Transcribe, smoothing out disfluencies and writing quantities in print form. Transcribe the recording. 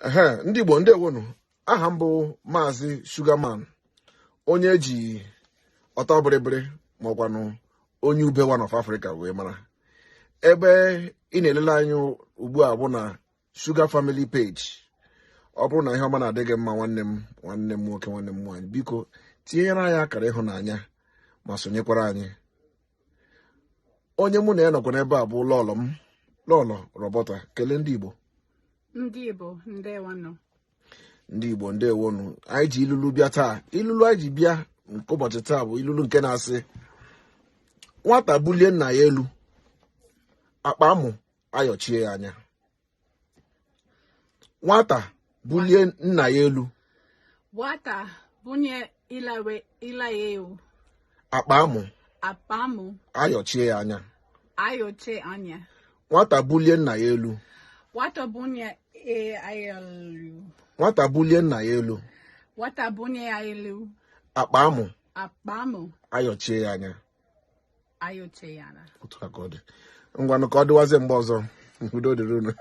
Ehe, ndị Igbo, ndewonu. Aha m bụ Maazị Sugarman, onye eji ọtọ bịrịbịrị maọkwanụ onye ube one of Africa wee mara. Ebe ị na-elele anyị ugbu a bụ na Sugar Family page. Ọ bụrụ na ihe ọma na-adị gị mma, nwanne m, nwanne m nwoke, nwanne m nwaanyị, biko tinyere anyị akara ịhụnanya ma sonyekwara anyị. Onye mụ na ya nọkwa n'ebe a bụ lọlọ m, Lọlọ Roberta. Kelee ndị Igbo. Ndị Igbo, ndewonụ. Ndị Igbo, ndewonu. Anyị ji ilulu bịa taa. Ilulu anyị ji bịa nke ụbọchị taa bụ ilulu nke na-asị, nwata bulie nna ya elu, akpa amụ ayọchie ya anya. Nwata bulie nna ya elu, Nwata bunye ilawe ilayewu, akpa amụ akpamu ayọchie ya anya. Ayoche anya. Nwata bulie nna ya elu, Nwata bunye e ayelu. Nwata bulie nna ya elu, Nwata bunye ayelu, akpa amụ akpamu ayọchie ya anya. Ayoche anya. Otu a ka ọ dị. Ngwanụ, ka ọ dịwazie mgbe ọzọ. Udo dịrị unu.